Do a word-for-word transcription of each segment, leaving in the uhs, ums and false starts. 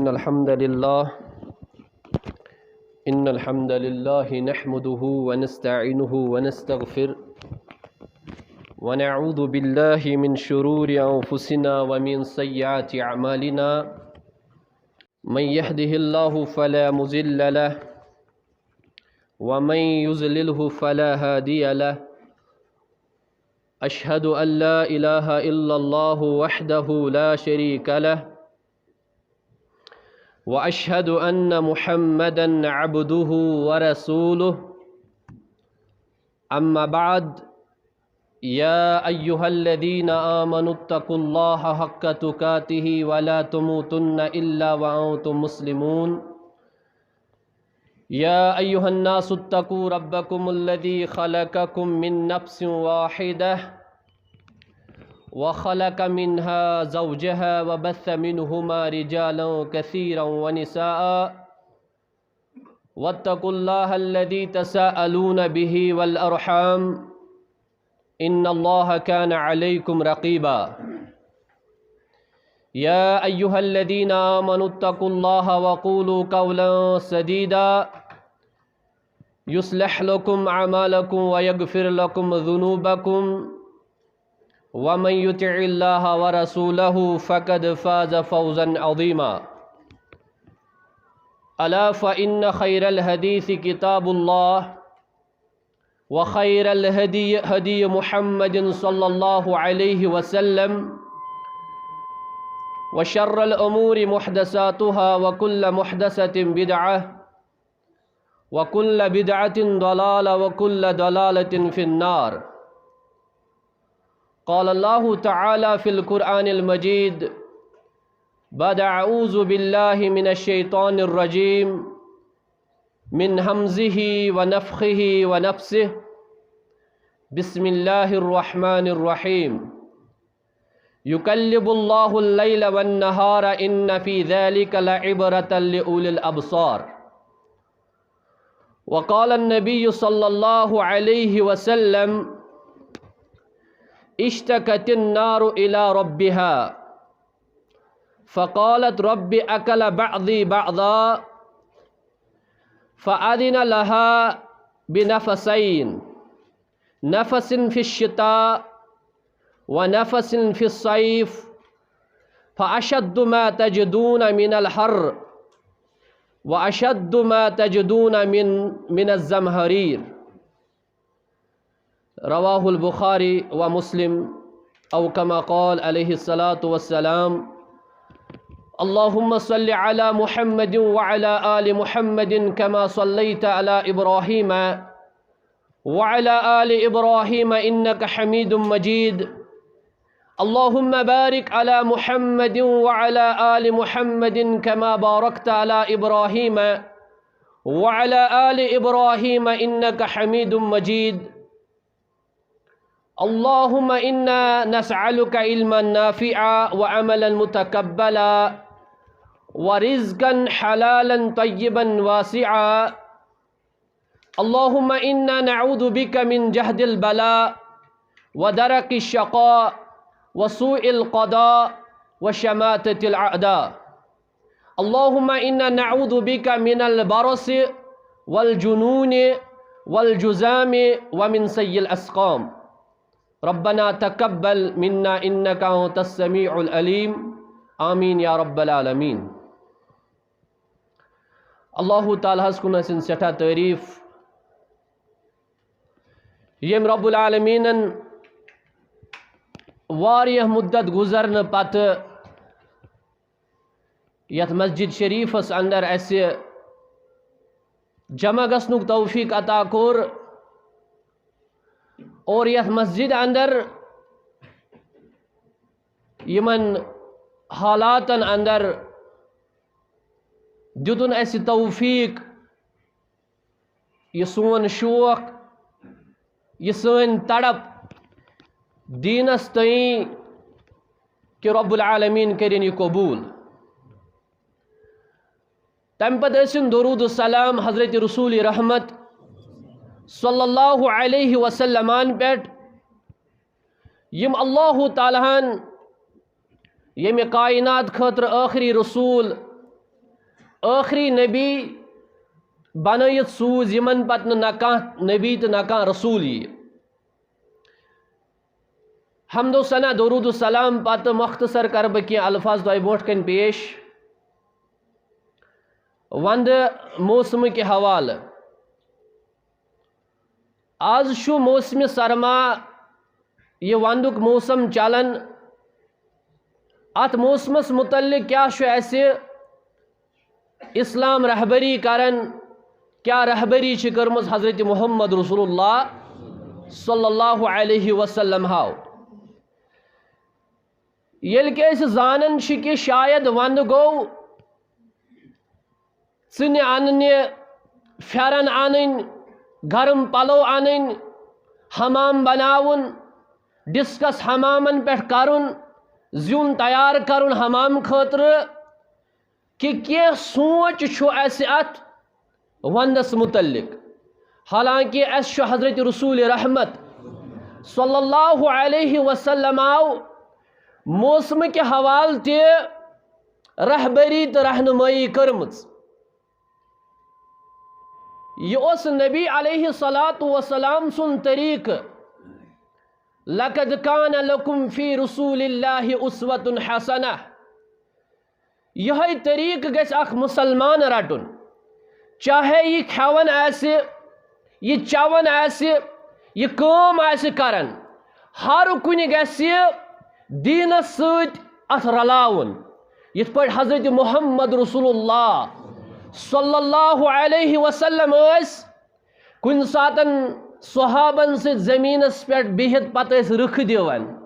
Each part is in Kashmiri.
الحمد لله. إن الحمد لله نحمده ونستعينه ونستغفره، ونعوذ بالله من شرور أنفسنا ومن سيئات أعمالنا. من يهده الله فلا مضل له، ومن يضلله فلا هادي له. أشهد أن لا إله إلا الله وحده لا شريك له، وأشهد أن محمدا عبده ورسوله. أما بعد، يا أيها الذين آمنوا اتقوا الله حق تقاته ولا تموتن إلا وأنتم مسلمون. يا أيها الناس اتقوا ربكم الذي خلقكم من نفس واحدة وخلق منها زوجها وبث منهما رجالا كثيرا ونساء، واتقوا الله الذي تساءلون به والأرحام، إن الله كان عليكم رقيبا. يا أيها الذين آمنوا اتقوا الله وقولوا قولا سديدا، يصلح لكم أعمالكم ويغفر لكم ذنوبكم، ومن يطع الله ورسوله فقد فاز فوزا عظيما. ألا فإن خير الحديث كتاب الله، وخير الهدي هدي محمد صلى الله عليه وسلم، وشر الأمور محدثاتها، وكل محدثة بدعة، وكل بدعة ضلالة، وكل ضلالة في النار. قال الله تعالى في القرآن المجيد بعد أعوذ بالله من الشيطان الرجيم، من همزه ونفخه ونفثه. بسم الله الرحمن الرحيم. يقلب الله الليل والنهار إن في ذلك لعبرة لأولي الأبصار. وقال النبي صلى الله عليه وسلم: اشتكت النار إلى ربها فقالت: رب أكل بعضي بعضا، فأذن لها بنفسين، نفس في الشتاء ونفس في الصيف، فأشد ما تجدون من الحر وأشد ما تجدون من من الزمهرير. رواه البخاري ومسلم، أو كما قال عليه الصلاة والسلام: اللهم صل على محمد وعلى آل محمد كما صليت على إبراهيم وعلى آل إبراهيم إنك حميد مجيد. اللهم بارك على محمد وعلى آل محمد كما باركت على إبراهيم وعلى آل إبراهيم إنك حميد مجيد. اللهم إنا نسألك علما نافعا وعملا متقبلا ورزقا حلالا طيبا واسعا. اللهم إنا نعوذ بك من جهد البلاء ودرك الشقاء وسوء القضاء وشماتة الأعداء. اللهم إنا نعوذ بك من البرص والجنون والجذام ومن سيء الأسقام. ربنا تقبل منا إنك أنت السميع العليم. آمين يا رب العالمين. اللہ تعالیٰ ہس کُن ٲسِن سٮ۪ٹھاہ تعریٖف، ییٚمۍ رب العالمیٖنن واریاہ مُدت گُزرنہٕ پتہٕ یتھ مسجد شریفس اندر اسہِ جمع گژھنُک توفیق عطا کوٚر اور یتھ مسجد اندر یِمن حالاتن اندر دیُتُن اسہِ توفیق، یہِ سون شوق، یہِ سٲنۍ تڑپ دیٖنس تام کہِ رب العالمین کٔرِن یہِ قبوٗل۔ تمہِ پتہٕ ٲسِن درود و سلام حضرت رسول رحمت صلی اللہ علیہ وسلمان پٮ۪ٹھ، یِم اللہ تعالیٰ ہن ییٚمہِ کائنات خٲطرٕ ٲخری رسول ٲخری نبی بنٲیِتھ سوٗز یِمن پتہٕ نہٕ نہ کانٛہہ نبی تہٕ نہ کانٛہہ رسول یِیہِ۔ حمد و ثنا، درود و سلام پتہٕ مختصر کرٕ بہٕ کینٛہہ الفاظ تۄہہِ برونٛٹھ کنہِ پیش۔ وندٕ موسمہٕ کہِ حوالہٕ۔ آز چھُ موسمِ سرما، یہِ وندُک موسم چلان۔ اتھ موسمس متعلق کیٛاہ چھُ اسہِ اسلام رہبری کران؟ کیٛاہ رہبری چھِ کٔرمٕژ حضرت محمد رسول اللہ صلی اللہ علیہ وسلم ہاو؟ ییٚلہِ کہِ أسۍ زانان چھِ کہِ شاید وندٕ گوٚو، ژٕنہِ اننہِ، پھٮ۪رن انٕنۍ، گرم پلو انٕنۍ، حمام بناوُن، ڈسکس حمامن پٮ۪ٹھ کرُن، زیُن تیار کرُن حمام خٲطرٕ، کہِ کینٛہہ سونٛچ چھُ اسہِ اتھ وندس متعلق۔ حالانکہ اسہِ چھُ حضرت رسول رحمت صلی اللہ علیہ وسلم آو موسمہٕ کہِ حوالہٕ تہِ رہبری تہٕ رہنمٲیی کٔرمٕژ۔ یہِ اوس نبی علیہ الصلوۃ والسلام سُنٛد طریقہٕ، "لقد کان لکم فی رسول اللہ اسوۃ حسنہ"۔ یِہوٚے طریقہٕ گژھِ اکھ مُسلمان رٹُن، چاہے یہِ کھٮ۪وان آسہِ، یہِ چٮ۪وان آسہِ، یہِ کٲم آسہِ کران، ہر کُنہِ گژھِ یہِ دیٖنس سۭتۍ اتھ رلاوُن۔ یِتھ پٲٹھۍ حضرت محمد رسول اللہ صلی اللہ علیہ وسلم ٲسۍ کُنہِ ساتن صحابن سۭتۍ زٔمیٖنس پٮ۪ٹھ بِہِتھ پتہٕ ٲسۍ رٕکھٕ دِوان،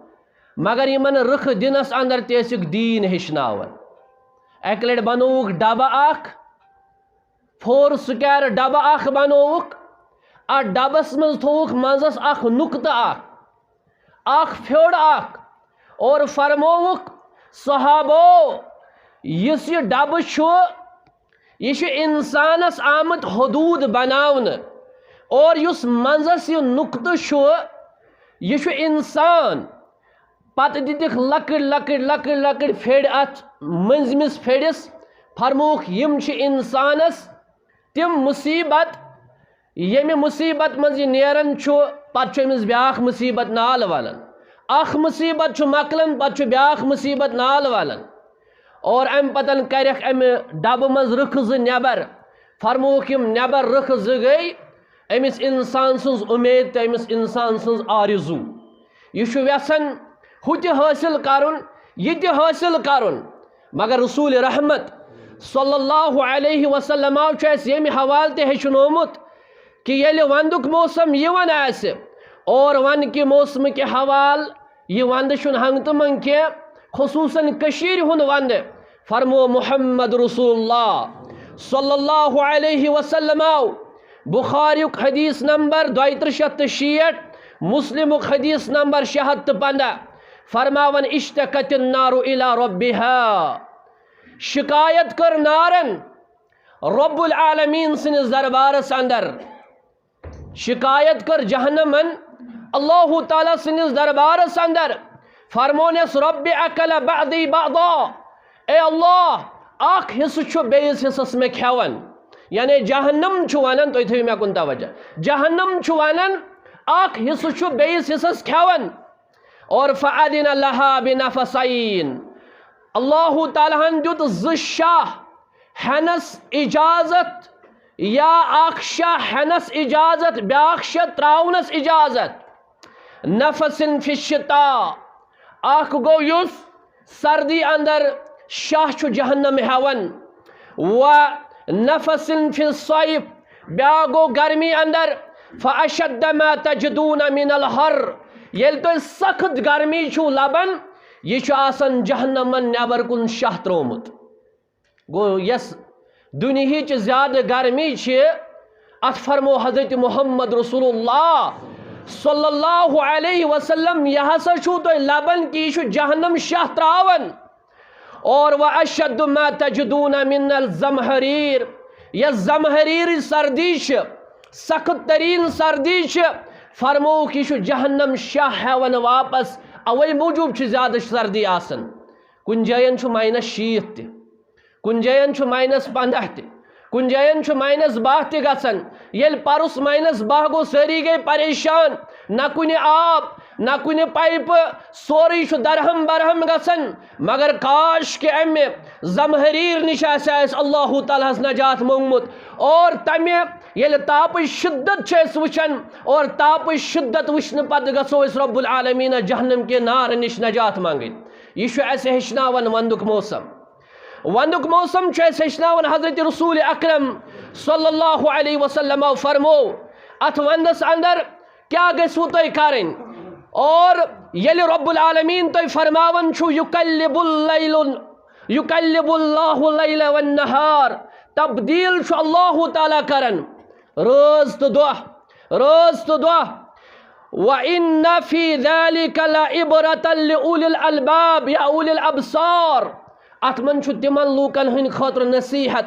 مگر یِمن رٕکھٕ دِنس اندر تہِ ٲسِکھ دیٖن ہیٚچھناوان۔ اکہِ لٹہِ بنووُکھ ڈبہٕ اکھ، فور سکویر ڈبہٕ اکھ بنووُکھ۔ اتھ ڈبس منٛز تھووُکھ منٛزس اکھ نُقطہٕ اکھ، اکھ پھیوٚر اکھ، اور فرمووُکھ، "صحابو، یُس یہِ ڈبہٕ چھُ، یہِ چھُ انسانس آمُت حدوٗد بناونہٕ، اور یُس منٛزس یہِ نُقطہٕ چھُ، یہِ چھُ انسان۔" پتہٕ دِتِکھ لۄکٕٹۍ لۄکٕٹۍ لۄکٕٹۍ لۄکٕٹۍ پھیٚڑۍ اتھ مٔنٛزمِس پھیٚڑِس، فرمووُکھ، "یِم چھِ انسانس تِم مصیبت، ییٚمہِ مصیبت منٛز یہِ نیران چھُ، پتہٕ چھُ أمِس بیٛاکھ مصیبت نالہٕ والان۔ اکھ مصیبت چھُ مۄکلان، پتہٕ چھُ بیٛاکھ مصیبت نالہٕ والان۔" اور امہِ پتن کرکھ امہِ ڈبہٕ منٛز رٕکھٕ زٕ نٮ۪بر۔ فرمووُکھ، یِم نٮ۪بر رٕکھٕ زٕ گٔے أمِس انسان سٕنٛز اُمید تہٕ أمِس انسان سٕنٛز آرزوٗ۔ یہِ چھُ یژھان ہُہ تہِ حٲصِل کرُن، یہِ تہِ حٲصِل کرُن، مگر رسول رحمت صلی اللہ علیہ وسلم آو چھُ اَسہِ ییٚمہِ حوالہٕ تہِ ہیٚچھنومُت کہِ ییٚلہِ وَندُک موسم یِوان آسہِ اور وَنٛدٕ کہِ موسمہٕ کہِ حوالہٕ یہِ وَندٕ چھُنہٕ ہنٛگ تہٕ منٛگ کینٛہہ، خصوٗصاً کٔشیٖرِ ہُنٛد وَندٕ، فرمو محمد رسول اللہ صلی اللہ علیہ وسلم آو بخاریُک حدیث نمبر دۄیہِ ترٕٛہ شیٚتھ تہٕ شیٹھ، مسلمُک حدیث نمبر شےٚ ہتھ تہٕ پنٛداہ، فرماوان، "اشتکت النار الی ربها"، شکایت کٔر نارن رب العالمین سٕنٛدِس دربارس اندر، شکایت کٔر جہنمن اللہ تعالیٰ سٕنٛدِس دربارس اندر، فرمونس، "رب اکل بعضی بعضا"، اے اللہ، اکھ حصہٕ چھُ بیٚیِس حصس مےٚ کھٮ۪وان۔ یعنی جہنم چھُ ونان، تُہۍ تھٲیِو مےٚ کُن توجہ، جہنم چھُ ونان، اکھ حصہٕ چھُ بیٚیِس حصس کھٮ۪وان۔ اور فَأَذِنَ لَهَا بِنَفَسَيْنِ، اللہ تعالیٰ ہن دیُت زٕ شاہ ہٮ۪نس اجازت، یا اکھ شاہ ہٮ۪نس اجازت، بیٛاکھ شاہ تراونس اجازت۔ نفس فی الشتاء، اکھ گوٚو یُس سردی اندر شاہ چھُ جہنم ہٮ۪وان، و نفس فی الصیف، بیٛاکھ گوٚو گرمی اندر، فاشد ما تجدون من الحر، ییٚلہِ تُہۍ سخت گرمی چھُو لبان، یہِ چھُ آسان جہنمن نٮ۪بر کُن شاہ ترٛوومُت۔ گوٚو، یۄس دُنیہٕچ زیادٕ گرمی چھِ، اتھ فرمو حضرت محمد رسول اللہ صلی اللہ علیہ وسلم، یہِ ہسا چھُو تُہۍ لبان کہِ یہِ چھُ جہنم شاہ تراوان۔ اور وَأَشَدُّ مَا تَجِدُونَ مِنَ الزَّمْهَرِيرِ، یۄس زمہریر سردی چھِ، سخت ترین سردی چھِ، فرمووُکھ، یہِ چھُ جہنم شاہ ہٮ۪وان واپس، اوے موٗجوٗب چھِ زیادٕ سردی آسان۔ کُنہِ جاین چھُ ماینس شیٖتھ تہِ، کُنہِ جاین چھُ ماینس پنٛداہ تہِ، کُنہِ جاین چھُ ماینس باہ تہِ گژھان۔ ییٚلہِ پرُس ماینس باہ گوٚو، سٲری گٔے پریشان، نہ کُنہِ آب، نہ کُنہِ پایپہٕ، سورُے چھُ درہم برہم گژھان۔ مگر کاش کہِ امہِ زمہریر نِش آسہِ اَسہِ اللہ تعالیٰ ہس نجات موٚنگمُت۔ اور تمہِ ییٚلہِ تاپٕچ شدت چھِ أسۍ وٕچھان، اور تاپٕچ شدت وٕچھنہٕ پتہٕ گژھو أسۍ رب العالمینس جہنم کہِ نارٕ نِش نجات منگٕنۍ۔ یہِ چھُ اَسہِ ہیٚچھناوان ونٛدُک موسم۔ ونٛدُک موسم چھُ اَسہِ ہیٚچھناوان، حضرت رسول اکرم صلی اللہ علیہ وسلمو فرمو، اتھ ونٛدس اندر کیٛاہ گژھِوٕ تۄہہِ کرٕنۍ؟ اور ییٚلہِ رب العالمین تۄہہِ فرماوان چھُ، یُکلِبُ اللیل، یُکلِبُ اللہ اللیل والنہار، تبدیل چھُ اللہ تعالیٰ کران رٲژ تہٕ دۄہ، رٲژ تہٕ دۄہ۔ وَإِنَّ فِي ذَلِكَ لَعِبْرَةً لِأُولِي الْأَلْبَابِ یا أُولِي الْأَبْصَارِ۔ اتھ منٛز چھُ تِمن لوٗکن ہٕنٛدِ خٲطرٕ نصیحت،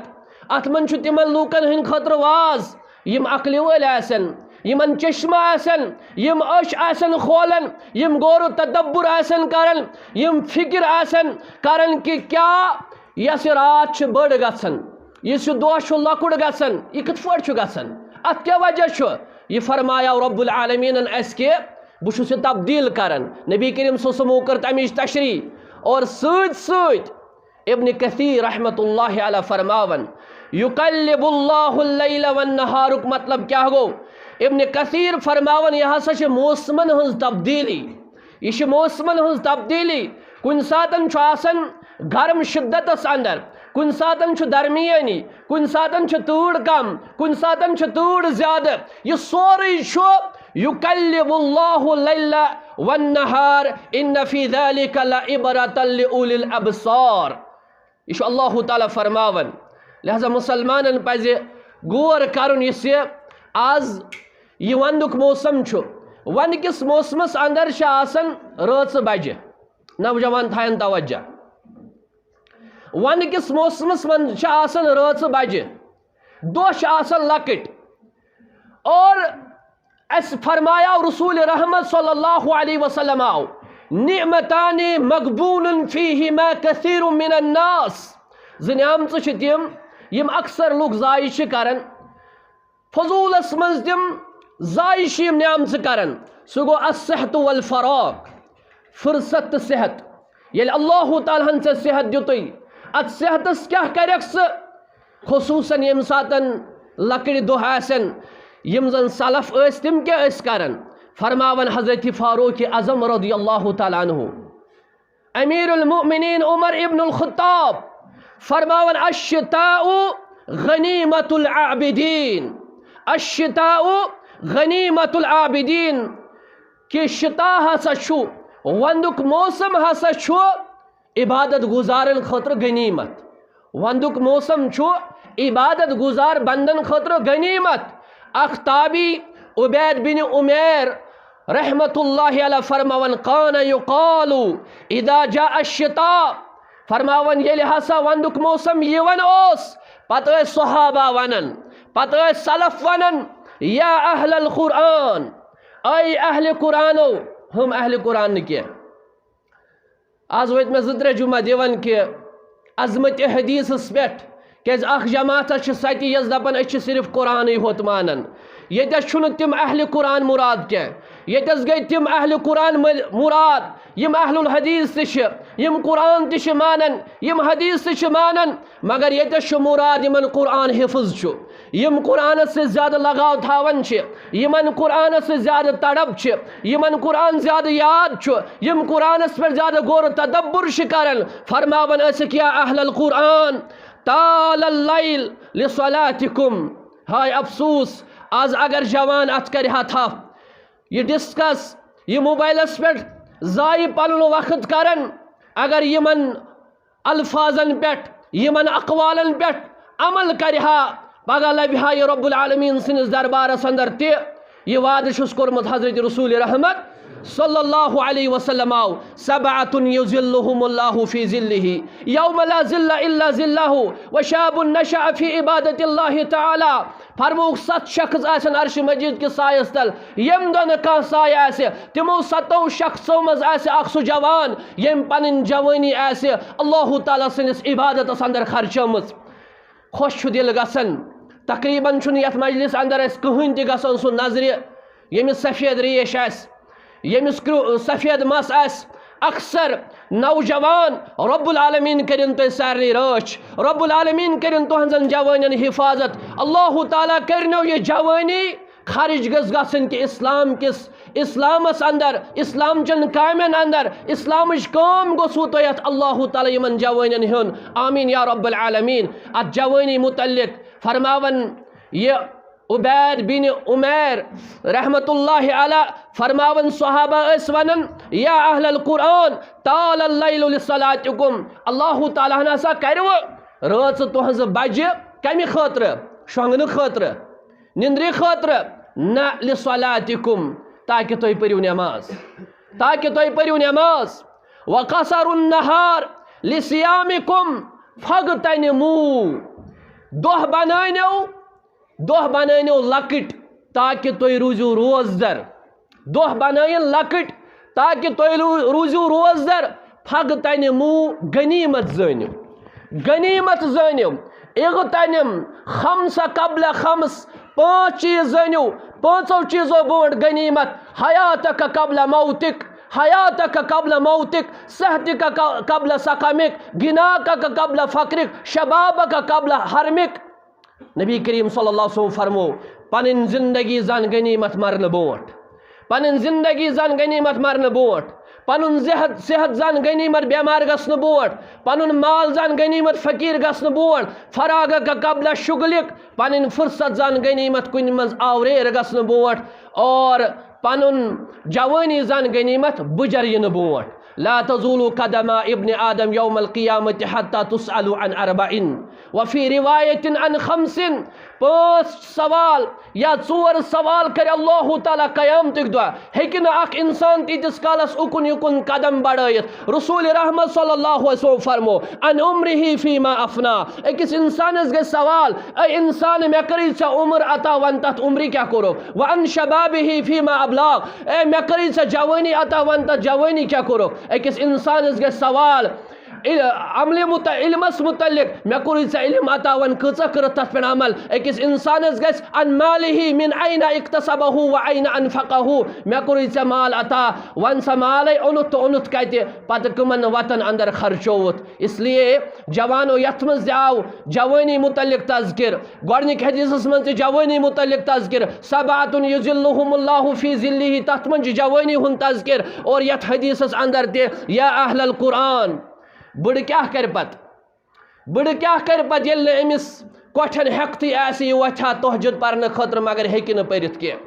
اتھ منٛز چھُ تِمن لوٗکن ہٕنٛدِ خٲطرٕ واز، یِم عقلہِ وٲلۍ آسن، یِمن چشمہٕ آسن، یِم أچھ آسن کھولان، یِم غور و تدبر آسن کران، یِم فکر آسن کران کہِ کیٛاہ یۄس یہِ راتھ چھِ بٔڑ گژھان، یُس یہِ دۄہ چھُ لۄکُٹ گژھان، یہِ کِتھ پٲٹھۍ چھُ گژھان؟ اتھ کیٛاہ وجہ چھُ؟ یہِ فرمایو رب العالمینن اسہِ کہِ بہٕ چھُس یہِ تبدیل کران۔ نبی کریم صلی اللہ علیہ وسلمو کٔر تمِچ تشریح۔ اور سۭتۍ سۭتۍ ابن کثیر رحمت اللہ علیہ فرماوان، یُکلِبُ اللہ اللیل والنہارُک مطلب کیٛاہ گوٚو؟ ابن کثیر فرماوان، یہِ ہسا چھِ موسمن ہٕنٛز تبدیلی۔ یہِ چھِ موسمن ہٕنٛز تبدیلی۔ کُنہِ ساتن چھُ آسان گرم شدتس اندر، کُنہِ ساتن چھُ درمیٲنی، کُنہِ ساتن چھِ تۭر کم، کُنہِ ساتن چھِ تۭر زیادٕ۔ یہِ سورُے چھُ یُکلِبُ اللہ اللیل والنہار، ان فی ذلک لعبرة لأولی الابصار۔ یہِ چھُ اللہ تعالیٰ فرماوان۔ لہذا مسلمانن پزِ غور کرُن، یُس یہِ آز یہِ ونٛدُک موسم چھُ، ونٛدٕ کِس موسمس اندر چھِ آسان رٲژٕ بجہِ۔ نوجوان تھاین توجہ، ونٛدٕ کِس موسمس منٛز چھِ آسان رٲژٕ بجہِ، دۄہ چھِ آسان لۄکٕٹۍ۔ اور اسہِ فرمایاو رسول رحمت صلی اللہ علیہ وسلم آو، نعمتان مغبون فیہما کثیر من الناس، زٕ نعمژٕ چھِ تِم، یِم اکثر لُکھ ضایع چھِ کران، فضوٗلس منٛز تِم ضایع چھِ یِم نعمژٕ کران۔ سُہ گوٚو الصحت والفراغ، فرصت تہٕ صحت۔ ییٚلہِ اللہ تعالیٰ ہن ژےٚ صحت دیُتُے، اتھ صحتس کیٛاہ کرکھ ژٕ؟ خصوصاً ییٚمہِ ساتن لۄکٕٹۍ دۄہ آسن، یِم زن سلف ٲسۍ، تِم کیٛاہ ٲسۍ کران؟ فرماوان حضرت فاروق اعظم رضی اللہ تعالیٰ عنہ، امیر المؤمنین عمر ابن الخطاب فرماوان، الشتاء غنیمت العابدین، الشتاء غنیمت العابدین، کہ شتا ہسا چھُ، ونٛدُک موسم ہسا چھُ عبادت گزارن خٲطرٕ غنیمت۔ ونٛدُک موسم چھُ عبادت گزار بندن خٲطرٕ غنیمت۔ اکھ تابعی عبید بن عمیر رحمت اللہ علیہ فرماوان، کان یقال اذا جاء الشتاء، فرماوان، ییٚلہِ ہسا ونٛدُک موسم یِوان اوس، پتہٕ ٲسۍ صحابہ ونان، پتہٕ ٲسۍ سلف ونان، یا اہل القرآن، اے اہل قرآنو، ہُم اہل قرآن نہٕ کینٛہہ۔ آز وٲتۍ مےٚ زٕ ترٛےٚ جمعہ دِوان کہِ عظمت حدیثس پٮ۪ٹھ، کیازِ اکھ جماعت چھِ سۄ تہِ یۄس دپان أسۍ چھِ صرف قرآنٕے ہوت مانان۔ ییٚتٮ۪س چھُنہٕ تِم اہل قرآن مراد کینٛہہ، ییٚتٮ۪س گٔے تِم اہل قرآن مل-، مراد، یِم اہل الحدیث تہِ چھِ، یِم قرآن تہِ چھِ مانان، یِم حدیث تہِ چھِ مانان، مگر ییٚتٮ۪س چھُ مراد یِمن قرآن حفظ چھُ، یِم قرآنس سۭتۍ زیادٕ لگاو تھاوان چھِ، یِمن قرآنس سۭتۍ زیادٕ تڑپ چھِ، یِمن قرآن زیادٕ یاد چھُ، یِم قرآنس پٮ۪ٹھ زیادٕ غور و تدبر چھِ کران، فرماوان ٲسِکھ، یا اہل القرآن، طال اللیل لصلاتکم۔ ہاے افسوس، آز اگر جوان اتھ کرِ ہا تھپھ، یہِ ڈسکس، یہِ موبایلس پٮ۪ٹھ ضایع پنُن وقت کران، اگر یِمن الفاظن پٮ۪ٹھ، یِمن اقوالن پٮ۪ٹھ عمل کرِ ہا، پگاہ لبہِ ہا یہِ رب العالمین سٕنٛدِس دربارس اندر تہِ۔ یہِ وعدٕ چھُس کوٚرمُت حضرت رسول رحمت صلی اللہ علیہ وسلم آو، سبعة یظلهم اللہ فی ظلہ یوم لا ظل الا ظلہ، وشاب نشأ فی عبادت اللہ تعالی، فرمووُکھ، ستھ شخص آسن عرش مجید کِس سایس تل، ییٚمہِ دۄہ نہٕ کانٛہہ سایہِ آسہِ۔ تِمو ستو شخصو منٛز آسہِ اکھ سُہ جوان، ییٚمۍ پنٕنۍ جوٲنی آسہِ اللہ تعالیٰ سٕنٛدِس عبادتس اندر خرچٲمٕژ۔ خۄش چھُ دِل گژھان۔ تقریباً چھُنہٕ یتھ مجلس اندر اَسہِ کٕہٕنۍ تہِ گژھان سُہ نظرِ، ییٚمِس سفید ریش آسہِ، ییٚمِس کرٛو-، سفید مس آسہِ۔ اکثر نوجوان، رب العالمین کٔرِن تۄہہِ سارنٕے رٲچھ، رب العالمین کٔرِن تُہنٛزن جوانٮ۪ن حفاظت۔ اللہ تعالیٰ کٔرنو یہِ جوٲنی خرٕچ گٔژھ گژھٕنۍ کہِ اسلام کِس، اسلامس اندر، اسلام چٮ۪ن کامٮ۪ن اندر، اسلامٕچ کٲم گوٚژھوٕ تۄہہِ اتھ اللہ تعالیٰ یِمن جوانٮ۪ن ہیوٚن۔ آمین یا رب العالمین۔ اتھ جوٲنی متعلق فرماون یہِ عبید بن عمیر رحمت اللہ علیہ، فرماون، صحابہ ٲسۍ ونان، یا اہل القرآن، طال اللیل لصلاتکم، اللہ تعالیٰ ہن ہسا کرِ وۄنۍ رٲژ تُہنٛزٕ بجہِ کمہِ خٲطرٕ؟ شۄنٛگنہٕ خٲطرٕ، نِندرِ خٲطرٕ؟ نہ، لصلاتکم، تاکہِ تُہۍ پٔرِو نٮ۪ماز، تاکہِ تُہۍ پٔرِو نٮ۪ماز۔ وقصر النہار لصیامکم فاغتنموا، دۄہ بنٲونیو، دۄہ بنٲونیو لۄکٕٹۍ، تاکہِ تُہۍ روٗزِو روزدر۔ دۄہ بنٲیِن لۄکٕٹۍ، تاکہِ تُہۍ رو-، روٗزِو روزدر۔ فاغتنموا، غنیمت زٲنِو، غنیمت زٲنِو۔ اغتنم خمس قبل خمس، پانٛژھ چیٖز زٲنِو، پانٛژو چیٖزو برونٛٹھ غنیمت۔ حیاتک قبل موتک، حیاتک قبل موتک، صحتک ق-، قبل سقمک، غناک قبل فقرک، شبابک قبل حرمک۔ نبی کریم صلی اللہ علیہ وسلم فرمو، پنٕنۍ زندگی زن غنیمت مرنہٕ برونٛٹھ، پنٕنۍ زندگی زن غنیمت مرنہٕ برونٛٹھ، پنُن صحت، صحت زن غنیمت بیمار گژھنہٕ برونٛٹھ، پنُن مال زن غنیمت فقیر گژھنہٕ برونٛٹھ، فراغک قبل شغلک، پنٕنۍ فرصت زن غنیمت کُنہِ منٛز آوریر گژھنہٕ برونٛٹھ، اور پنُن جوٲنی زن غنیمت بُجر یِنہٕ برونٛٹھ۔ لا تزول قدما ابن آدم یوم القیامة حتى تسأل عن اربع، وفی روایت عن خمس۔ پانٛژھ سوال یا ژور سوال کرِ اللہ تعالیٰ قیامتٕکۍ دۄہ۔ ہیٚکہِ نہٕ اکھ انسان تیٖتِس کالس اُکُن یُکُن قدم بڑٲیِتھ۔ رسول رحمت صلی اللہ علیہ وسلم فرمو، عن عمرہ فیما افنا۔ أکِس انسانس گژھِ سوال، اے انسان، مےٚ کٔرٕے ژےٚ عمر عطا، ون تتھ عمرِ کیٛاہ کوٚرُکھ؟ وعن شبابہ فیما ابلاغ۔ اے، مےٚ کٔرٕے ژےٚ جوٲنی عطا، ون تتھ جوٲنی کیٛاہ کوٚرُکھ؟ أکِس انسانس گژھِ سوال، ال-، عملہِ مت-، علمس متعلق، مےٚ کوٚرُے ژےٚ علم عطا، وۄنۍ کۭژاہ کٔرٕتھ تتھ پٮ۪ٹھ عمل؟ أکِس انسانس گژھِ، عن ماله من این اکتسبه و این انفقه، مےٚ کوٚرُے ژےٚ مال عطا، وۄنۍ سا مالے اوٚنُتھ تہٕ اوٚنُتھ کتہِ، پتہٕ کٕمن وتن اندر خرچووُتھ؟ اس لیے جوانو، یتھ منٛز تہِ آو جوٲنی متعلق تذکر، گۄڈنِکۍ حدیثس منٛز تہِ جوٲنی متعلق تذکر، سبعة یظلهم اللہ فی ظلہ، تتھ منٛز چھُ جوٲنی ہُنٛد تذکر، اور یتھ حدیثس اندر تہِ، یا اہل القرآن، بٕڑٕ کیٛاہ کرِ پتہٕ؟ بٕڑٕ کیٛاہ کرِ پتہٕ، ییٚلہِ نہٕ أمِس کۄٹھٮ۪ن ہٮ۪کتھٕے آسہِ، یہِ وۄتھِ ہا تہجد پرنہٕ خٲطرٕ، مگر ہیٚکہِ نہٕ پٔرِتھ کینٛہہ؟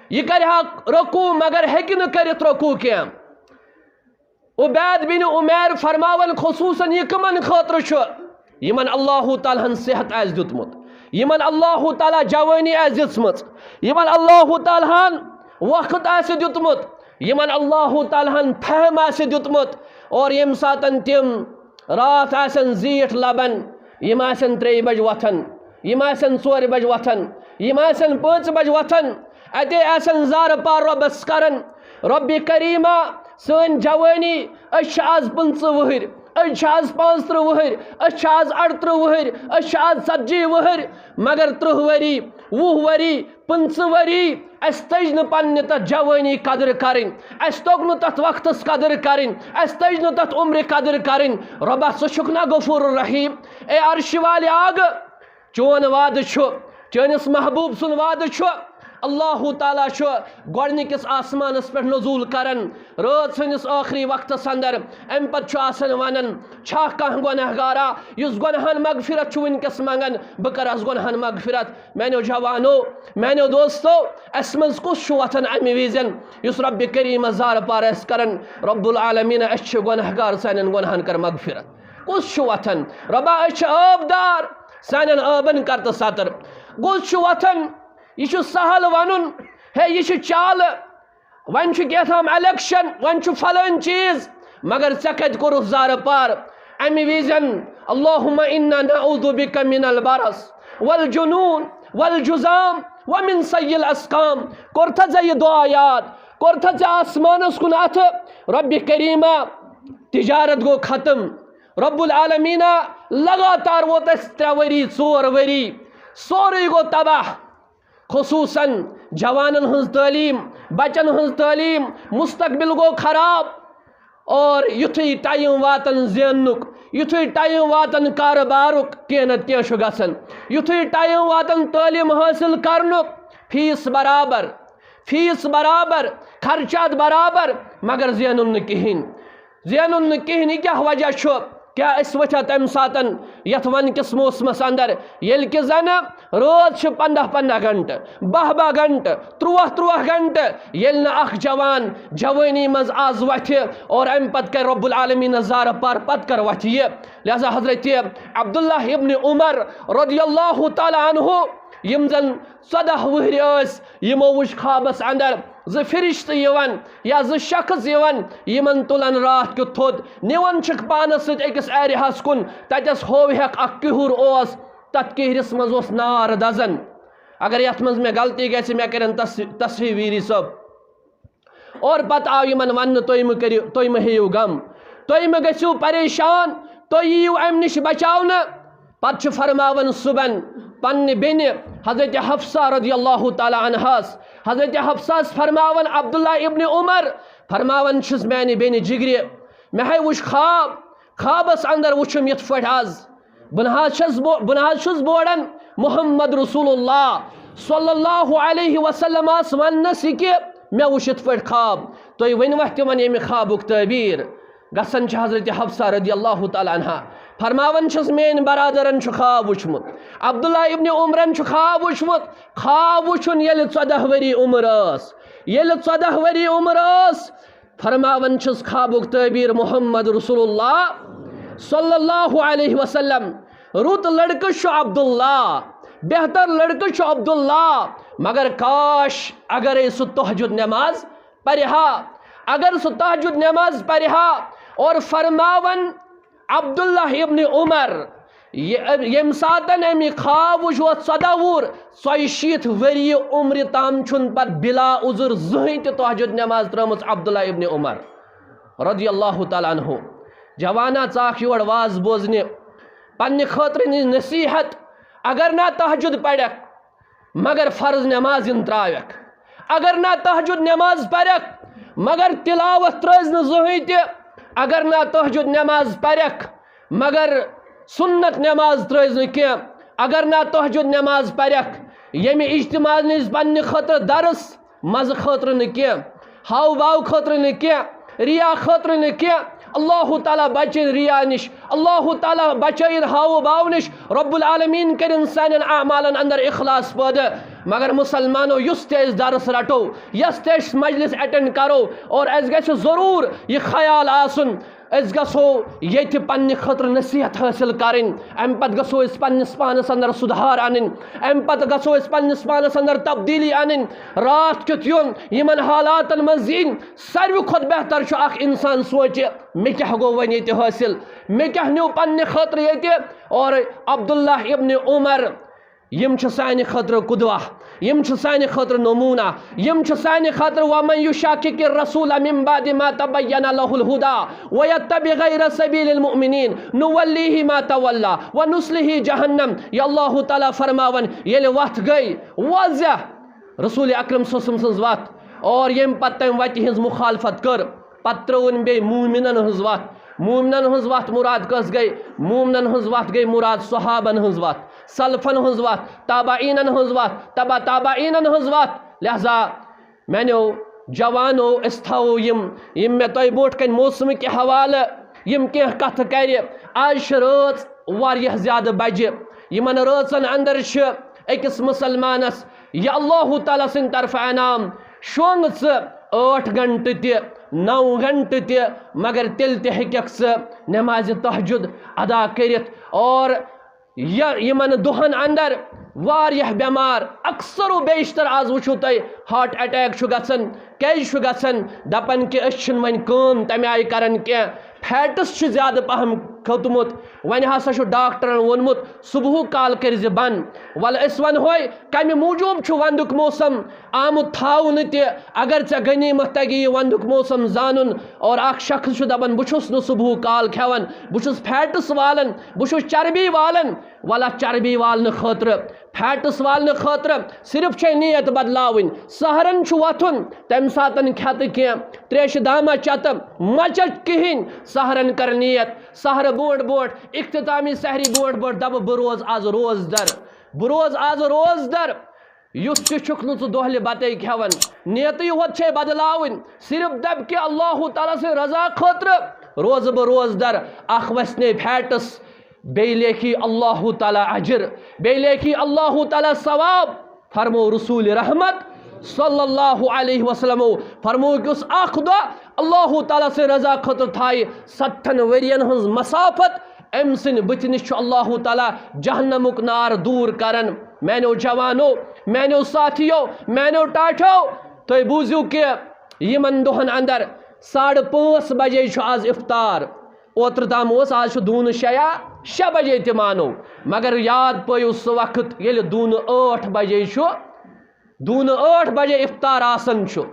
یہِ کرِ ہا رکوع، مگر ہیٚکہِ نہٕ کٔرِتھ رکوع کینٛہہ؟ عبید بن عمیر فرماون، خصوصاً یہِ کٕمن خٲطرٕ چھُ؟ یِمن اللہ تعالیٰ ہن صحت آسہِ دیُتمُت، یِمن اللہ تعالیٰ جوٲنی آسہِ دِژمٕژ، یِمن اللہ تعالیٰ ہن وقت آسہِ دیُتمُت، یِمن اللہ تعالیٰ ہن فہم آسہِ دیُتمُت، اور ییٚمہِ ساتن تِم راتھ آسن زیٖٹھ لبن، یِم آسن ترٛیٚیہِ بجہِ وۄتھان، یِم آسن ژورِ بجہِ وۄتھان، یِم آسن پانٛژِ بجہِ وۄتھان، اتے آسن زارٕ پار رۄبس کران، رۄبِ کریٖما، سٲنۍ جوٲنی، أسۍ چھِ آز پٕنٛژٕہ وُہٕرۍ، أسۍ چھِ آز پانٛژترٕہ وُہٕرۍ، أسۍ چھِ آز اَرترٕہ وُہٕرۍ، أسۍ چھِ آز ژتجی وُہٕرۍ، مگر ترٕٛہ ؤری، وُہ ؤری، پٕنٛژٕہ ؤری، اَسہِ تٔج نہٕ پننہِ تتھ جوٲنی قدر کرٕنۍ، اَسہِ توٚگ نہٕ تتھ وقتس قدر کرٕنۍ، اَسہِ تٔج نہٕ تتھ عمرِ قدر کرٕنۍ۔ رۄبا، ژٕ چھُکھ نا غفور الرحیم؟ اے عرشہِ والہِ آگہٕ، چون وعدٕ چھُ، چٲنِس محبوب سُنٛد وعدٕ چھُ، اللہ تعالیٰ چھُ گۄڈنِکِس آسمانس پٮ۪ٹھ نزول کران رٲژ ہٕنٛدِس ٲخری وقتس اندر۔ امہِ پتہٕ چھُ آسان ونان، چھا کانٛہہ گۄناہ گارا یُس گۄناہن مغفرت چھُ وٕنکیٚس منگان؟ بہٕ کرس گۄناہن مغفرت۔ میانیو جوانو، میانیو دوستو، اسہِ منٛز کُس چھُ وۄتھان امہِ وِزٮ۪ن یُس رۄبِ کریٖمس زارٕ پار آسہِ کران، رب العالمین، أسۍ چھِ گۄناہ گار، سانٮ۪ن گۄناہن کر مغفرت؟ کُس چھُ وۄتھان؟ رۄبا، أسۍ چھِ عٲب دار، سانٮ۪ن عٲبن کر تہٕ ستر۔ کُس چھُ وۄتھان؟ یہِ چھُ سہل ونُن، ہے، یہِ چھُ چالہٕ، وۄنۍ چھُ کیٛاہ تام الیکشن، وۄنۍ چھُ فلٲنۍ چیٖز، مگر ژےٚ کتہِ کوٚرُتھ زارٕ پار؟ امہِ وِزٮ۪ن، اللہم انا نعوذ بک من البرص والجنون والجذام ومن سيء الاسقام۔ کوٚرتھا ژےٚ یہِ دعا یاد؟ کوٚرتھا ژےٚ آسمانس کُن اتھٕ؟ رب کریمہ، تجارت گوٚو ختم۔ رب العالمینہ، لگاتار ووت اسہِ ترٛےٚ ؤری، ژور ؤری، سورُے گوٚو تباہ۔ خصوصاً جوانن ہٕنٛز تعلیٖم، بچن ہٕنٛز تعلیٖم، مستقبل گوٚو خراب۔ اور یُتھُے ٹایم واتان زیننُک، یُتھُے ٹایم واتان کارٕبارُک، کینٛہہ نتہٕ کینٛہہ چھُ گژھان۔ یُتھُے ٹایم واتان تعلیٖم حٲصِل کرنُک، فیٖس برابر، فیٖس برابر، خرچات برابر، مگر زینُن نہٕ کِہیٖنۍ۔ زینُن نہٕ کِہیٖنۍ۔ یہِ کیٛاہ وجہ چھُ؟ کیٛاہ أسۍ وٕچھو تَمہِ ساتَن یَتھ وَنٛدٕ کِس موسمَس اندر، ییٚلہِ کہِ زَنہٕ رٲژ چھِ پنٛداہ پنٛداہ گھنٹہٕ، باہ باہ گھنٹہٕ، تُرٛواہ تُرٛواہ گھنٹہٕ، ییٚلہِ نہٕ اَکھ جوان جوٲنی منٛز آز وۄتھِ اور اَمہِ پَتہٕ کَرِ رب العالمیٖنَس زارٕ پار، پَتہٕ کَر وۄتھِ یہِ؟ لہذا حضرت عبداللہ ابن عمر رضی اللہ تعالیٰ عنہ، یِم زَن ژۄداہ وُہرۍ ٲسۍ، یِمو وٕچھ خوابَس اندر زٕ فرشتہٕ یِوان یا زٕ شخص یِوان، یِمن تُلان راتھ کیُتھ تھوٚد، نِوان چھِکھ پانس سۭتۍ أکِس ایریاہس کُن۔ تتٮ۪س ہوو ہٮ۪کھ اکھ کِہُر اوس، تتھ کِہرِس منٛز اوس نار دزان۔ اگر یتھ منٛز مےٚ غلطی گژھِ، مےٚ کٔرِن تص-، تصحیح ویری صٲب۔ اور پتہٕ آو یِمن وننہٕ، "تُہۍ مہٕ کٔرِو، تُہۍ مہٕ ہیٚیِو غم، تُہۍ مہٕ گٔژھِو پریشان، تُہۍ یِیِو امہِ نِش بچاونہٕ۔" پتہٕ چھُ فرماوان صُبحن پننہِ بیٚنہِ حضرت حفصہ رضی اللہ تعالیٰ عنہاس، حضرت حفصہس فرماوان عبداللہ ابن عمر، فرماوان چھُس، "میانہِ بیٚنہِ جگرِ، مےٚ ہے وُچھ خواب، خوابس اندر وُچھُم یِتھ پٲٹھۍ آز، بہٕ نہ حظ چھَس بو-، بہٕ نہ حظ چھُس بوران محمد رسول اللہ صلی اللہ علیہ وسلمس وننس یہِ کہِ مےٚ وُچھ یِتھ پٲٹھۍ خواب، تُہۍ ؤنۍ وَتھ تِمن ییٚمہِ خوابُک تعبیٖر۔" گژھان چھِ حضرت حفصہ رضی اللہ تعالیٰ عنہا، فرماوان چھِس، "میٲنۍ برادرن چھُ خواب وُچھمُت، عبداللہ ابن عمرن چھُ خواب وُچھمُت۔" خواب وُچھُن ییٚلہِ ژۄداہ ؤری عمر ٲس، ییٚلہِ ژۄداہ ؤری عمر ٲس، فرماوان چھِس خوابُک تعبیٖر محمد رسول اللہ صلی اللہ علیہ وسلم۔ رُت لڑکہٕ چھُ عبداللہ، بہتر لڑکہٕ چھُ عبداللہ، مگر کاش اگرے سُہ تہجد نماز پرِ ہا، اگر سُہ تہجد نماز پرِ ہا۔ اور فرماوان عبداللہ ابن عمر، یہِ، ییٚمہِ ساتن أمۍ یہِ خواب وُچھ، اوس ژۄداہ وُہُر، ژۄیہِ شیٖتھ ؤری عمرِ تام چھُنہٕ پتہٕ بلا عذر زٕہٕنۍ تہِ تہجد نماز ترٲومٕژ عبداللہ ابن عمر رضی اللہ تعالیٰ عنہ۔ جوانا، ژاکھ یور واز بوزنہِ، پننہِ خٲطرٕ نِش نصیحت۔ اگر نہ تہجد پرکھ، مگر فرض نماز یِن تراوکھ۔ اگر نہ تہجد نماز پرکھ، مگر تلاوت ترٲز نہٕ زٕہٕنۍ تہِ۔ اگر نہ تہجد نماز پرکھ، مگر سنت نماز ترٲز نہٕ کینٛہہ۔ اگر نہ تہجد نماز پرکھ، ییٚمہِ اجتماع نِش پننہِ خٲطرٕ درس، مزٕ خٲطرٕ نہٕ کینٛہہ، ہاو باو خٲطرٕ نہٕ کینٛہہ، ریا خٲطرٕ نہٕ کینٛہہ۔ اللہ تعالیٰ بچٲیِن ریا نِش، اللہ تعالیٰ بچٲیِن ہاو باو نِش۔ رب العالمین کٔرِن سانٮ۪ن اعمالن اندر اخلاص پٲدٕ۔ مگر مسلمانو، یُس تہِ أسۍ درس رٹو، یۄس تہِ أسۍ مجلس اٹینڈ کرو، اور اسہِ گژھِ ضروٗر یہِ خیال آسُن، أسۍ گژھو ییٚتہِ پننہِ خٲطرٕ نصیحت حٲصِل کرٕنۍ، امہِ پتہٕ گژھو أسۍ پننِس پانس اندر سُدھار انٕنۍ، امہِ پتہٕ گژھو أسۍ پننِس پانس اندر تبدیٖلی انٕنۍ۔ راتھ کیُتھ یُن، یِمن حالاتن منٛز یِنۍ، ساروی کھۄتہٕ بہتر چھُ اکھ انسان سونٛچہِ، مےٚ کیٛاہ گوٚو وۄنۍ ییٚتہِ حٲصِل؟ مےٚ کیٛاہ نیوٗ پننہِ خٲطرٕ ییٚتہِ؟ اور عبداللہ ابن عمر، یِم چھِ سانہِ خٲطرٕ قدوہ، یِم چھِ سانہِ خٲطرٕ نموٗنہ، یِم چھِ سانہِ خٲطرٕ، "ومن یشاقق الرسول من بعد ما تبین له الہدی ویتبع غیر سبیل المؤمنین نولیہ ما تولی ونصلہ جہنم"۔ یا اللہ تعالیٰ فرماوان، ییٚلہِ وتھ گٔے واضح، رسول اکرم صلی اللہ علیہ وسلم سٕنٛز وتھ، اور ییٚمہِ پتہٕ تٔمۍ وتہِ ہٕنٛز مخالفت کٔر، پتہٕ ترٲوٕن بیٚیہِ مومنن ہٕنٛز وتھ۔ مومنن ہٕنٛز وتھ مراد کۄس گٔے؟ مومنن ہٕنٛز وتھ گٔے مراد صحابن ہٕنٛز وتھ، سلفن ہٕنٛز وتھ، تابعینن ہٕنٛز وتھ، تبع تابعینن ہٕنٛز وتھ۔ لہذا میانیو جوانو، أسۍ تھاوو یِم، یِم مےٚ تۄہہِ برونٛٹھ کنہِ موسمہٕ کہِ حوالہٕ یِم کینٛہہ کتھٕ کرِ۔ آز چھِ رٲژ واریاہ زیادٕ بجہِ۔ یِمن رٲژن اندر چھِ أکِس مسلمانس یہِ اللہ تعالیٰ سٕنٛدِ طرفہٕ انعام، شۄنٛگ ژٕ ٲٹھ گھنٹہٕ تہِ، نو گھنٹہٕ تہِ، مگر تیٚلہِ تہِ ہیٚککھ ژٕ نمازِ تہجد ادا کٔرِتھ۔ اور یہِ، یِمن دۄہن اندر واریاہ بٮ۪مار، اکثر و بیشتر آز وٕچھِو تُہۍ ہارٹ اٹیک چھُ گژھان۔ کیازِ چھُ گژھان؟ دپان کہِ أسۍ چھِنہٕ وۄنۍ کٲم تمہِ آیہِ کران کینٛہہ، فیٹس چھُ زیادٕ پہم کھوٚتمُت۔ وۄنۍ ہسا چھُ ڈاکٹرن ووٚنمُت، صبحُک کال کٔرۍ زِ بنٛد۔ وَلہٕ أسۍ وَنہوے، کَمہِ موٗجوٗب چھُ وَندُک موسم آمُت تھاونہٕ تہِ؟ اگر ژےٚ غنیٖمت تَگہِ یہِ وَندُک موسم زانُن، اور اکھ شخص چھُ دَپان، بہٕ چھُس نہٕ صبحُک کال کھٮ۪وان، بہٕ چھُس فیٹس والان، بہٕ چھُس چربی والان، وَلہٕ چربی والنہٕ خٲطرٕ، فیٹس والنہٕ خٲطرٕ صرف چھے نیت بدلاوٕنۍ۔ سحرن چھُ وۄتھُن، تَمہِ ساتن کھٮ۪تہٕ کینٛہہ، تریشہِ دامہ چتہٕ، مہ چچ کِہیٖنۍ۔ سحرن کر نیت، سحرٕ برونٛٹھ برونٛٹھ، اختتامی سحری برونٛٹھ برونٛٹھ دَپہٕ، بہٕ روز آز روزدر، بہٕ روز آز روزدر۔ یُتھ تہِ چھُکھ نہٕ ژٕ دۄہلہِ بتَے کھٮ۪وان۔ نیتٕے ہوت چھے بدلاوٕنۍ، صرف دَپ کہِ اللہ تعالیٰ سٕنٛدِ رضا خٲطرٕ روزٕ بہٕ روزدر۔ اکھ وَسنے فیٹس، بیٚیہِ لیکھی اللہ تعالیٰ اجر، بیٚیہِ لیکھی اللہ تعالیٰ ثواب۔ فرمو رسول رحمت صلی اللہ علیہ وسلمو، فرمو کہِ یُس اکھ دۄہ اللہ تعالیٰ سٕنٛدِ رضا خٲطرٕ تھایہِ ستتھن ؤرین ہٕنٛز مسافت، أمۍ سٕنٛدِ بٕتھِ نِش چھُ اللہ تعالیٰ جہنمُک نار دوٗر کران۔ میانیو جوانو، میانیو ساتھیو، میانیو ٹاٹھیو، تُہۍ بوٗزِو کہِ یِمن دۄہن اندر ساڑٕ پانٛژھ بجے چھُ آز افطار۔ اوترٕ تام اوس، آز چھُ دوٗنہٕ شےٚ یا شےٚ بجے تہِ مانو، مگر یاد پٲیِو سُہ وقت، ییٚلہِ دوٗنہٕ ٲٹھ بجے چھُ، دوٗنہٕ ٲٹھ بجے افطار آسان چھُ،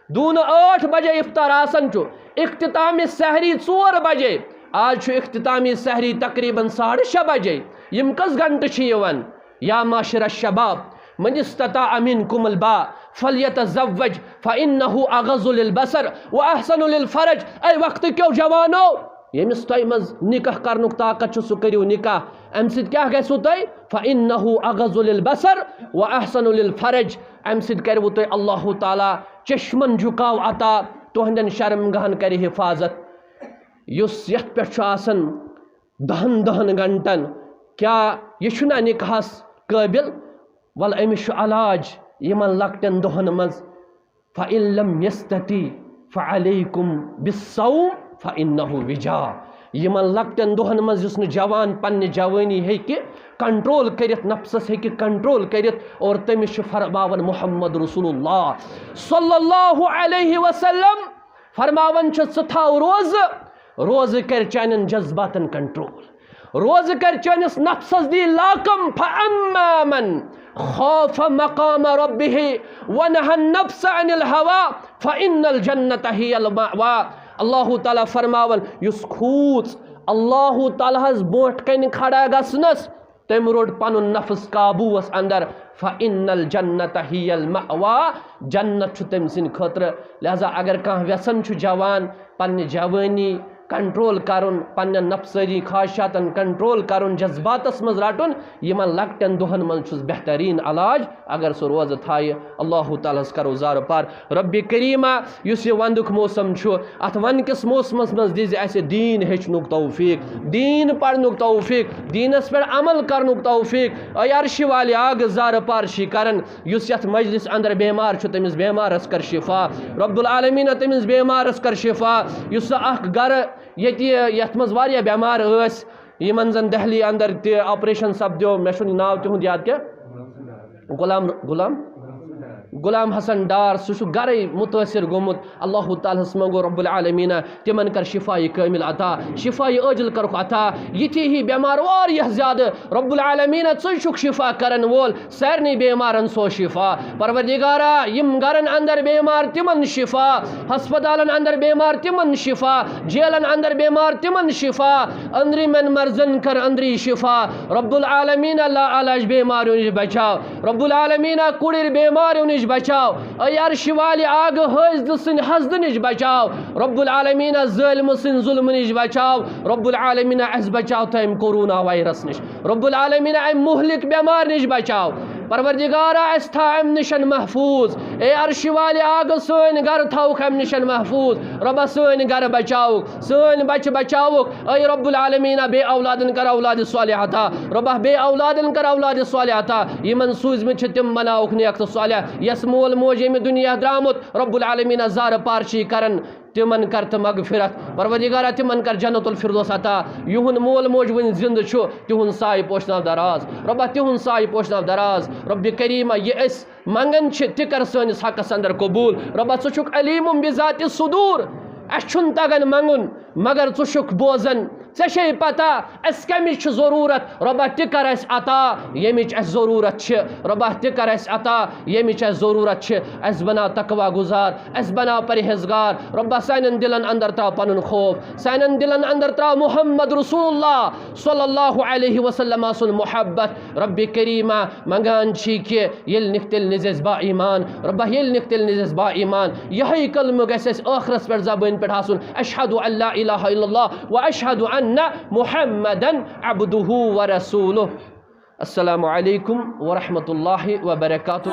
دوٗنہٕ ٲٹھ بجے افطار آسان چھُ، اختتام سحری ژور بجے، آز چھُ اختتام سحری تقریباً ساڑٕ شےٚ بجے۔ یِم کٔژ گھنٹہٕ چھِ یِوان؟ یا معاشر الشباب، من استطاع منکم الباء فلیتزوج فانه اغض للبصر واحسن للفرج۔ اے وقتہٕ کیو جوانو، ییٚمِس تۄہہِ منٛز نکاح کرنُک طاقت چھُ، سُہ کٔرِو نکاح۔ اَمہِ سۭتۍ کیٛاہ گژھِوٕ تۄہہِ؟ فانه اغض للبصر واحسن للفرج۔ اَمہِ سۭتۍ کَرِوٕ تۄہہِ اللہ تعالیٰ چشمن جھکاو عطا، تُہنٛدٮ۪ن شرمگاہن کَرِ حفاظت۔ یُس یَتھ پٮ۪ٹھ چھُ آسان دَہَن دَہَن گھنٹن، کیٛاہ یہِ چھُنہ نکاحس قٲبل؟ وَلہٕ أمِس چھُ علاج یِمن لۄکٹٮ۪ن دۄہن منٛز۔ فَإِن لَمْ يَسْتَطِعْ فَعَلَيْكُمْ بِالصَّوْمِ فَإِنَّهُ وِجَاءٌ۔ یِمن لۄکٹٮ۪ن دۄہن منٛز یُس نہٕ جوان پننہِ جوٲنی ہیٚکہِ کنٹرول کٔرِتھ، نفسس ہیٚکہِ کنٹرول کٔرِتھ، اور تٔمِس چھُ فرماوان محمد رسول اللہ صلی اللہ علیہ وسلم، فرماوان چھِ، ژٕ تھاو روزٕ، روزٕ کَرِ چانٮ۪ن جذباتن کنٹرول، روزٕ کَرِ چٲنِس نفسس دی لاکم۔ فَأَمَّا مَنْ خَافَ مَقَامَ رَبِّهِ وَنَهَى النَّفْسَ عَنِ الْهَوَى فَإِنَّ الْجَنَّةَ هِيَ الْمَأْوَى۔ اللہ تعالیٰ فرماوان، یُس کھوٗژ اللہ تعالیٰ ہس برونٛٹھ کنہِ کھڑا گژھنس، تٔمۍ روٚٹ پنُن نفس قابوٗوس اندر، فَإِنَّ الْجَنَّةَ هِيَ الْمَأْوَى، جنت چھُ تٔمۍ سٕنٛدِ خٲطرٕ۔ لہذا اگر کانٛہہ یژھان چھُ جوان پننہِ جوٲنی کنٹرول کرُن، پننٮ۪ن نفسٲنی خواہشاتن کنٹرول کرُن، جذباتس منٛز رٹُن، یِمن لۄکٹٮ۪ن دۄہن منٛز چھُس بہتریٖن علاج۔ اگر سُہ روزٕ تھایہِ، اللہ تعالیٰ ہس کرو زارٕ پار۔ رب کریٖما، یُس یہِ ونٛدُک موسم چھُ، اتھ ونٛدٕ کِس موسمس منٛز دیٖزِ اسہِ دیٖن ہیٚچھنُک توفیٖق، دیٖن پرنُک توفیٖق، دیٖنس پٮ۪ٹھ عمل کرنُک توفیٖق۔ اے عرشہِ والہِ آگہٕ زارٕ پار چھِ کران، یُس یتھ مجلس اندر بیمار چھُ، تٔمِس بیمارس کر شفا۔ رب العالمیٖن، تٔمِس بیمارس کر شفا۔ یُس سُہ اکھ گرٕ ییٚتہِ، یتھ منٛز واریاہ بیمار ٲسۍ، یِمن زن دہلی اندر تہِ آپریشن سپدیو، مےٚ چھُنہٕ ناو تِہُنٛد یاد کینٛہہ۔ غلام، غلام، غلام حسن ڈار، سُہ چھُ گرے مُتٲثر گوٚمُت۔ اللہ تعالیٰ ہس منٛگو رب العالمیٖن تِمن کر شفا کامل عطا، شفا عاجل کرُکھ عطا۔ یِتھی ہی بیمار واریاہ زیادٕ، رب العالمیٖن ژٕے چھُکھ شفا کرن وول، سارنٕے بیمارن سوز شفا۔ پروردگارا، یِم گرن اندر بیمار تِمن شفا، ہسپتالن اندر بیمار تِمن شفا، جیلن اندر بیمار تِمن شفا، أنٛدرِمٮ۪ن مرضن کر أنٛدری شفا۔ رب العالمیٖن، لا علاج بیماریو نِش بچاو۔ رب العالمیٖن، کُڑِر بیماریو نِش بچاو۔ اے عرشہِ والہِ آگہٕ، حٲسدٕ سٕنٛدِ حسدٕ نِش بچاو۔ رب العالمیٖن، ظٲلمہٕ سٕنٛدِ ظلمہٕ نِش بچاو۔ رب العالمیٖن، اَسہِ بچاو تہٕ امہِ کورونا وایرس نِش۔ رب العالمیٖن، امہِ مہلک بیمار نِش بچاو۔ پروردگارا، اَسہِ تھاو امہِ نِش محفوظ۔ اے عرشہِ والہِ آگہٕ، سٲنۍ گرٕ تھاوُکھ امہِ نِش محفوظ۔ رۄبا، سٲنۍ گرٕ بچاوُکھ، سٲنۍ بچہِ بچاوُکھ۔ اے رب العالمیٖن، بے اولادن کر اولاد صالح عطا۔ رۄبا، بے اولادن کر اولاد صالح عطا۔ یِمن سوٗزمٕتۍ چھِ، تِم بناوُکھ نیک تہٕ صالح۔ یس مول موج ییٚمہِ دُنیا درٛامُت، رب العالمیٖن، زارٕ پار چھِ کران، تِمن کر تہٕ مغفرت۔ پروردگارا، تِمن کر جنت الفردوس عطا۔ یِہُنٛد مول موج وُنہِ زِندٕ چھُ، تِہُنٛد سایہِ پوشناو دراز۔ رۄبا، تِہُنٛد سایہِ پوشناو دراز۔ رب کریٖما، یہِ أسۍ منٛگان چھِ، تہِ کر سٲنِس حقس اندر قبوٗل۔ رۄبا، ژٕ چھُکھ علیم بذات الصدور۔ اَسہِ چھُنہٕ تگان منٛگُن، مگر ژٕ چھُکھ بوزان، ژےٚ چھے پتہ اَسہِ کَمِچ چھِ ضروٗرت؟ رۄبا، تہِ کر اَسہِ عطا، ییٚمِچ اَسہِ ضروٗرت چھِ۔ رۄبا، تہِ کر اَسہِ عطا، ییٚمِچ اَسہِ ضروٗرت چھِ۔ اَسہِ بناو تقوی گزار، اَسہِ بناو پرہیزگار۔ رۄبا، سانٮ۪ن دِلن اندر تراو پنُن خوف، سانٮ۪ن دِلن اندر تراو محمد رسول اللہ صلی اللہ علیہ وسلم سُنٛد محبت۔ رب کریمہ، منگان چھی کہِ ییٚلہِ نِکھ تیٚلہِ نِزٮ۪س با ایمان۔ رۄبا، ییٚلہِ نِکھ تیٚلہِ نِزٮ۪س با ایمان۔ یِہوٚے کلمہٕ گژھِ اَسہِ ٲخرس پٮ۪ٹھ زبٲنۍ پٮ۪ٹھ آسُن، اشہد ان لا الہ الا اللہ و اشہد ان محمدا عبدہ و رسولہ۔ السلام علیکم ورحمۃ اللہ وبرکاتہ۔